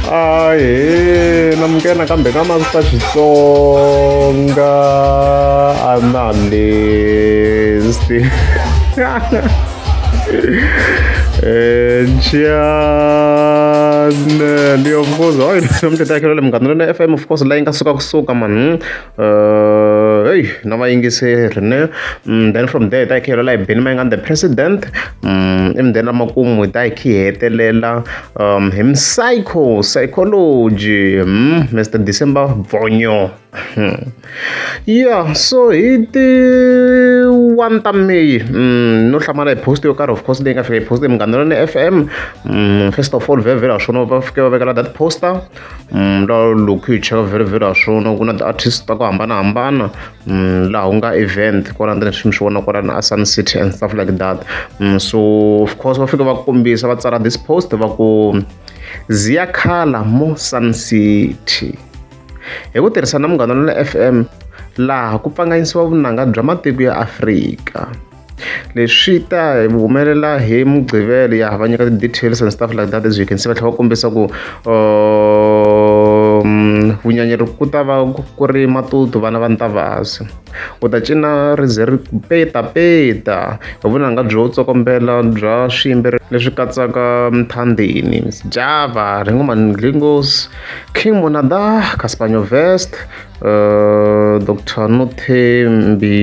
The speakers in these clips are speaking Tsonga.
Ahee namukela nakambe ka Master Xitsonga Analyst. Channel of course hayi namuntlha ta hakela le Munghana Lonene F_M of course leyi nga suka kusuka mani heyi na vayingiseri ne then from there hi ta hi kha hi helela hi Benny Mayengani the president ivi then la makumu hi ta hi kha hi hetelela hi Psycho Psychology Mister December Bvonyo ya so hi ti one ta May no hlamala hi post yo karhi of course leyi nga fika yi post Munghana Lonene F_M first of all vhele vhele ha swona va fike va vekela that poster. Loko hi cheka vhele vhele ha swona ku na ti-artist ta ku hambanahambana laha ku nga event kwala ndzeni swi mi swi vona kwalano a Sun City and stuff like that. So of course va fika va kombisa va tsala this post va ku Ziyakhala mo Sun City hi ku tirhisa na Munghana Lonene F_M laha ku pfanganyisiwa vunanga bya matiko ya Afrika. Leswi ta hi humelela hi Mugqivela ya va nyika ti-details and stuff like that as you can see va tlhela va kombisa ku vunyanyuri ku ta va ku ri matutu vana va Ntavasi u ta cina ri ze ri petapeta hi vunanga byo tsokombela bya swiyimbeleri leswi katsaka Mthandeni, Sjava, Ringo Mandlingos, King Monada, Cassper Nyovest, Doctor Nothembi.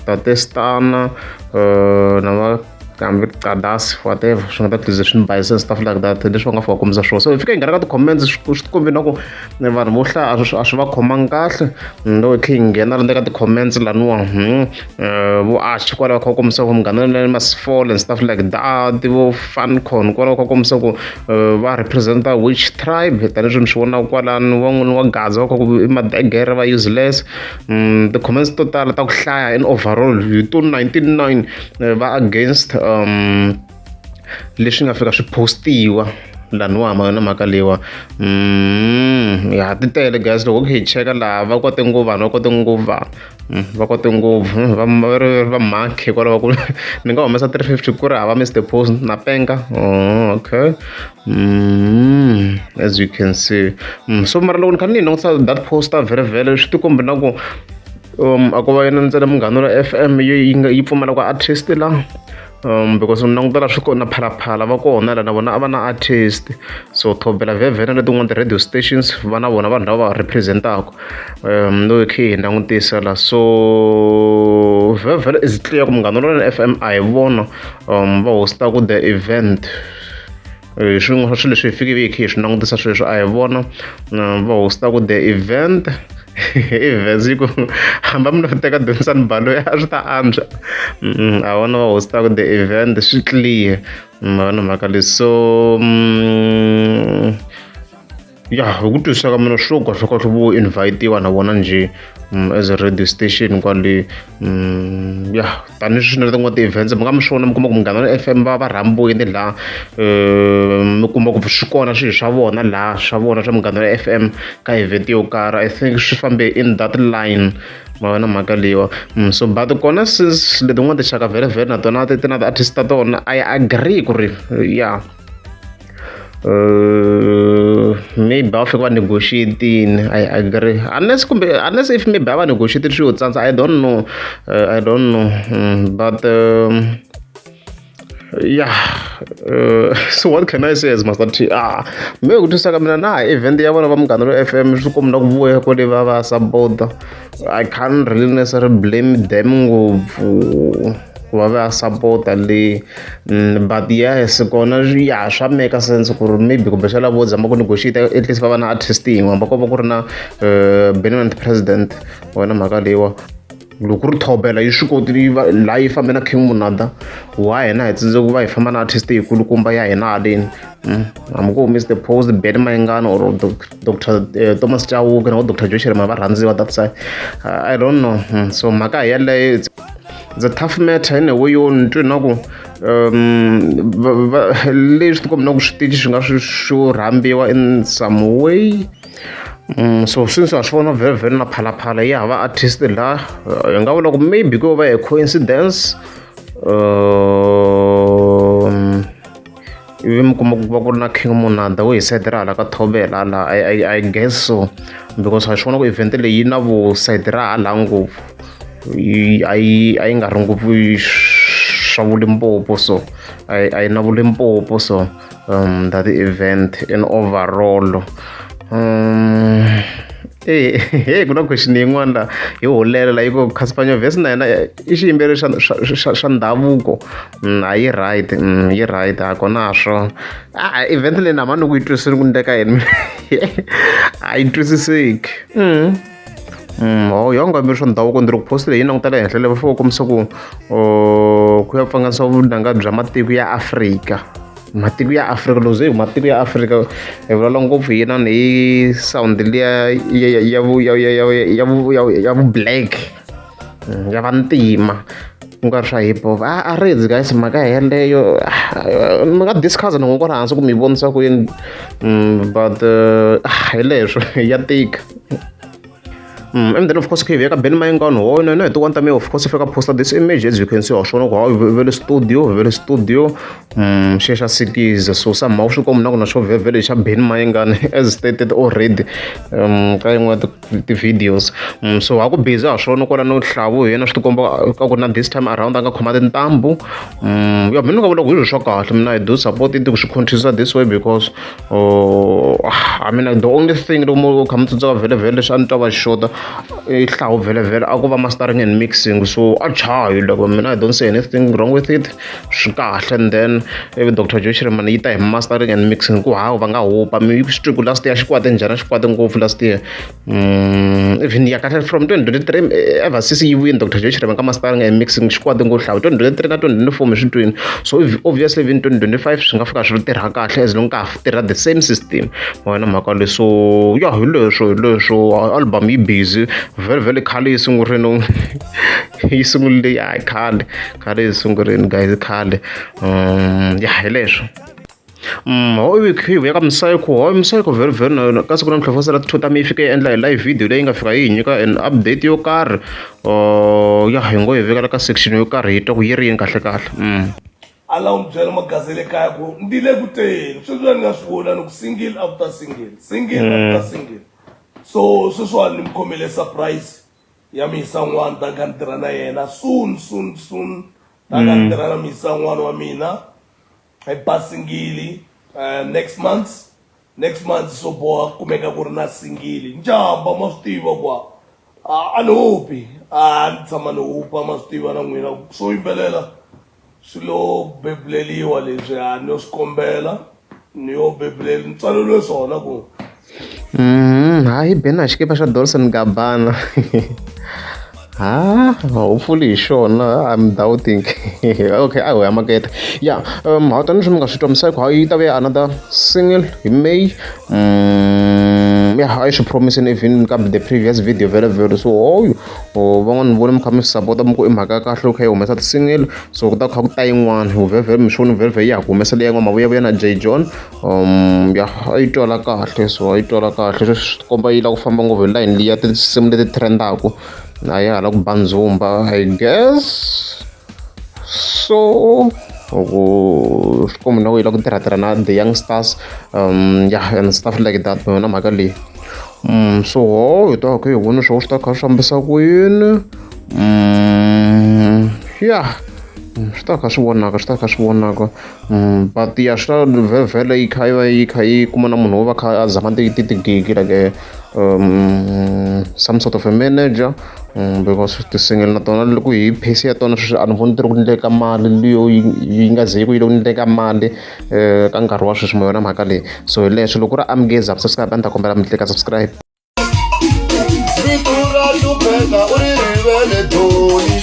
Tate Stunner na va hambi Qadasi whatever swi nga ta ze swi ni bayisa and stuff like that leswi va nga fika va kombisa swona so hi fika hi nghena ka ti-comments swi tikombi na ku vanhu vo hlaya a swi va khomangi kahle loko hi kha hi nghena le ka ti-comments laniwa vo Archie kwala va kha va kombisa ku Munghana Lonene must fall and stuff like that vo Funcon kwala va kha va kombisa ku va represent-a which tribe tanihileswi mi swi vonaka kwalano van'wani wa Gaza va kha ku i madegere va useless. Ti-comments to tala ta ku hlaya in overall hi to 99 va against leswi nga fika swi post-iwa laniwa ma yona mhaka leyiwa ya ti tele guys loko hi cheka laha va kote ngopfu vanhu va kote ngopfu vanhu va kote ngopfu va va ri va mark hikwalaho ku ni nga humesa 350 ku ri hava Mister Post na penga. Oh, okay. As you can see. So mara loko ni kha ni langutisa that poster vhele vhele swi tikombi na ku a ko va yena ntsena Munghana Lonene F_M yi nga yi pfumalaka artist la because ni langutela swi kona Phalaphala va kona la na vona a va na artist so Thobela vhevhe na letin'wana ti-radio stations va na vona vanhu lava va represent-aka loko hi kha hi langutisa la so vhele is clear ku Munghana Lonene F_M a hi vona va host-aka the event hi swin'wana swa swilo leswi hi fike hi kha hi swi langutisa sweswo a hi vona va host-aka the event events yi ku hambi a mi lo teka Dumisani Baloyi a swi ta antswa a vona va host-aka the event swi clear ma vona mhaka leyi so ya hi ku twisisa ka mina swo kahle kahle vo invite-iwa na vona njhe as a radio station kwale ya tanihileswi na tin'wana ti-events mi nga mi swona mi kuma ku Munghana Lonene F_M va va rhambiwile laha mi kuma ku swi kona swilo swa vona laha swa vona swa Munghana Lonene F_M ka event yo karhi I think swi fambe in that line ma vona mhaka leyiwa so but kona since letin'wana tinxaka vhele vhele na tona ti na ti-artist ta tona I agree ku ri ya maybe va fika va negotiate-ini I agree unless kumbe unless if maybe a va negotiate swi yo tsandza I don't know. I don't know. But yeah, so what can I say as Master T? Ah, me ku twisisa ka mina na event ya vona va Munghana Lonene F_M swi komba ku vuya kwale va va support I can't really necessarily blame them ngopfu ku va va support-a le but yes kona ya swa make sense ku ri maybe kumbexana vo zama ku negotiate at least va va na artist yin'we hambi ko va ku ri na Benny the President wena mhaka leyiwa loko ku ri Thobela yi swi koti laha yi fambe na King Monada wa hina hi tsandzeka ku va hi famba na artist yikulukumba ya hina haleni hambi ku Mr Post Benny Mayengani or Doctor Thomas Chauke na Doctor Joe Shirimani va rhandziwa that side. I don't know. So mhaka hi yeleyo it's a tough matter in a way yo ni twi na ku leswi tikombi na ku switichi swi nga swi swo rhambiwa in some way. So since ha swi vona vhele vhele na Phalaphala ya hava artist laha hi nga vula ku maybe ko va a coincidence. Ivi mi kuma ku va ku ri na King Monada wo hi sayiti ra hala ka Thobela hala I guess so because ha swi vona ku event leyi yi na vu sayiti ra hala ngopfu yi a yi a yi nga ri ngopfu swa vu Limpopo so a yi a yi na vu Limpopo so that event in overall e ku na question yin'wana la hi hulela la yi ku Cassper Nyovest na yena i xiyimbeleri xa xa xa xa ndhavuko a yi right yi right a ku na swo a event leyi na mani ku yi twisisi ku ndleka yini a yi twisiseki ho yo nga mi swa ndhavuko ndzi ri ku post leyi yi langutela henhla leyi va fika va kombisa ku ku ya pfanganisa vunanga bya matiko ya Afrika matiko ya Afrika loko ze hi matiko ya Afrika hi vulavula ngopfu hi yinani hi sound liya ya ya ya vu ya ya ya ya vu ya ya vu black ya vantima ku nga ri swa hip hop a a ri guys mhaka yeleyo mi nga discuss na n'wi kwala hansi ku mi vonisa ku yini but hi leswo ya tika. And then of course khe hi veka Benny Mayengani ho na hi ti-one ta me of course fika posta this image as you can see wa swona ku hayi ve le studio ve le studio xe xa sikiza so somehow swi komba na ku na xo vhevhele xa Benny Mayengani as stated already ka yin'we ya ti-videos so ha ku busy ha swona kwala no hlavu hi yena swi tikomba ka ku na this time around a nga khoma tintambu ya mina ni nga vula ku hi swilo swa kahle mina I do support it ku swi continue this way because I mean the only thing loko mo kha mi tsundzuka vhele vhele leswi a ni twa va xota i hlawu vhele vhele a ku va mastering and mixing so a chayi loko mina I don't see anything wrong with it swi kahle and then ivi Dr Joe Shirimani yi ta hi mastering and mixing ku hawu va nga hupa mi swi twi ku last year xikwate njhani a xikwate ngopfu last year even ya kahle from 2023 ever since yi vuyini Dr Joe Shirimani ka mastering and mixing xikwate ngopfu hlawu 2023 na 2024 mi swi twini so obviously even 2025 swi nga fika swi tirha kahle as long ka ha tirha the same system ma wena mhaka leyi so ya hi leswo hi leswo album yi busy vhele vhele khale yi sungurile yi sungurile ya khale khale yi sungurile guys khale ya hi leswo ho ivi hi vuya ka Psycho ho Psycho very very na yona ka siku namuntlha fosela two ta mi yi fika yi endla hi live video leyi nga fika yi hi nyika an update yo karhi ya hi ngo hi vekela ka section yo karhi hi twa ku yi ri yini kahle kahle. A lava n'wi byela magaza le kaya ku ndi le ku teni sweswi ni nga swi vona ni ku single after single single after single so sweswiwani ni mi khomele surprise ya miyisa n'wana ta kha ni tirha na yena soon soon soon ta kha ni tirha na miyisa n'wana wa mina hi ba singili next month next month swo boha ku kumeka ku ri na singili njhamba ma swi tiva ku a ni hupi a ni tshama ni hupa ma swi tiva na n'wina swo yimbelela swi lo bebuleliwa leswi a ni yo swi kombela ni yo bebulela ni tswaleriwe swona ku Hayi be na xikipa xa Dolce Gabbana ha hopefully hi xona I'm doubting okay a ho ya makete ya ha tani leswi mi nga swi twa Psycho yi ta vuya another single hi May ya a yi swi promising even ka the previous video vhele vhele so hoyo van'wani ni vone mi kha mi swi sapota mi ku i mhaka ya kahle u kha yi humesa ti-single so ku ta kha ku ta yin'wana vhele vhele mi swi voni vhele vhele ya ha ku humesa leyi yin'wana mavuyavuya na Jay John ya a yi twala kahle so a yi twala kahle sweswi swi komba yi lava ku famba ngopfu hi layeni liya tinsimu leti trend-aku a ya ha la ku ba ndzumba I guess so ku swi komba na ku yi lava ku tirhatirha na the youngsters ya and stuff like that yona mhaka leyi so ho hi ta kha hi vona swo swi ta kha swi fambisa ku yini ya swi ta kha swi vonaka swi ta kha swi vonaka but ya swi ta vhele yi kha yi va yi kha yi kuma na munhu wo va kha a zama ti ti tigigi like some sort of a manager because ti-single na tona loko hi pace ya tona sweswi a ni voni ti ri ku endleni ka mali leyo yi nga ze yi ku yi le ku endleni ka mali ka nkarhi wa sweswi ma yona mhaka leyi so hi leswo loko ku ri a mi nge za subscribe a ni ta kombela mi tlika subscribe. Vito ra hlupheka u ri rivele thoni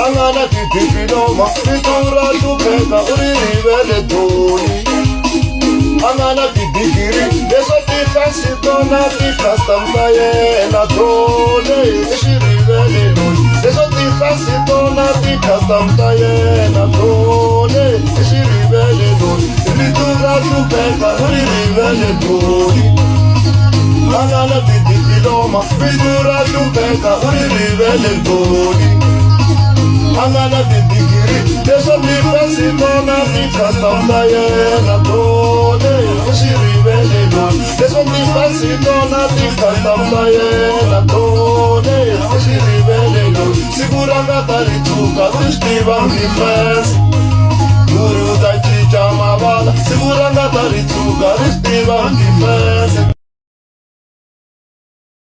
a nga na tidipiloma vito ra hlupheka u ri rivele thoni a nga na tidigiri leswo titlasi tona ti-custom ta yena thole i xi rivele loyi leswo titlasi tona ti-custom ta yena thole i xi rivele loyi Vito ra hlupheka u ri rivele thoni a nga na tidipiloma vito ra hlupheka u ri rivele thoni a nga na tidigiri. degree leswo ti-fans tona ti-custom ta yena tone u swi rivele loyi leswo ti-fans tona ti-custom ta yena tone u swi rivele loyi siku ra nga ta ri tshuka ti swi tiva ti-fans ku ri u ta cinca mavala siku ra nga ta ri tshuka ri swi tiva ti-fans.